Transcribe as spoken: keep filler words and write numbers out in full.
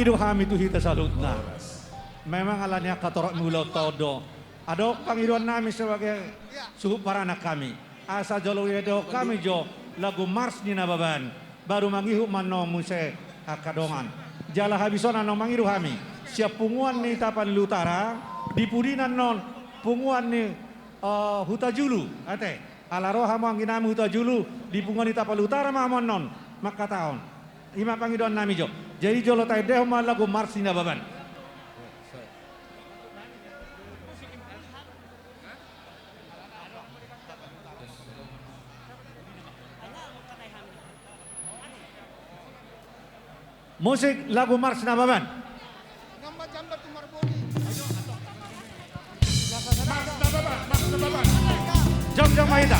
Dohot hami tu hita saluhutna. Memang alani angka torop ni ulaonta on do. Adong pangidoan nami sebagai suhut paranak hami. Asa jolo diadaon hami jo lagu Mars ni Nababan. Baru mangihut ma annon muse angka dongan. Jala habis on annon mangido hami. Sian punguan ni Tapanuli Utara, di pudi annon punguan ni, eh, Hutajulu, ate. Ala ro hamu anggi nami Hutajulu, di punguan ni Tapanuli Utara ma hamu annon mangkatahon. I ma pangidoan nami jo. Jadi jolo taendehon ma lagu Mars ni Nababan. Musik lagu Mars Nababan. Mars Nababan, Mars Nababan. Jongjong ma hita.